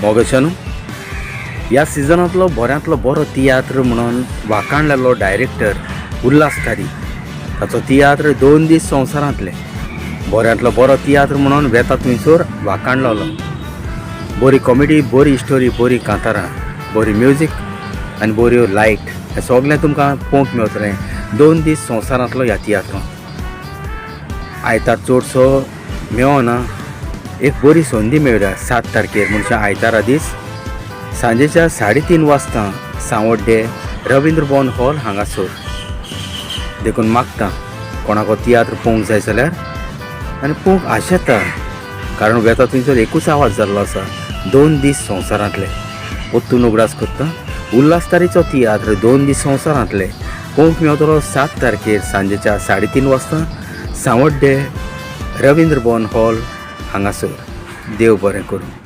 मोगेशानू, ह्या सिजनांतलो बऱ्यांतलो बरो तियात्र म्हणून वाखाणलेलो डायरेक्टर उल्हास तारी, ताचो तियात्र दोन दीस संवसारांतले बऱ्यांतलो बरो तियात्र म्हणून वेता थंयसर वाखाणलेलो. बरी कॉमेडी, बरी स्टोरी, बरी कांतारां, बरी म्युजीक आनी बऱ्यो लायट, हें सगळें तुमकां पळोवंक मेवतलें दोन दीस संवसारांतलो ह्या तियात्रांत. आयतार चडसो मेवना, एक बरी संदी मेळ्ळ्या. 7 तारखेर म्हणजे आयतारा दीस सांजेच्या 3:30 वाजता सांवड्डे रविंद्र भवन हॉल हांगासर. देखून मागता, कोणाको तियात्र पळोवंक जाय जाल्यार आनी पळोवंक आशेता, कारण वेता थंयसर एकूच आवाज जाल्लो आसा, दोन दीस संवसारांतले. परतून उगडास करता, उल्हास तारीचो तियात्र दोन दीस संवसारांतले पळोवंक मेवतलो 7 तारखेर सांजेच्या 3:30 वाजता सांवड्डे रविंद्र भवन हॉल हांगासर. देव बरें करूं.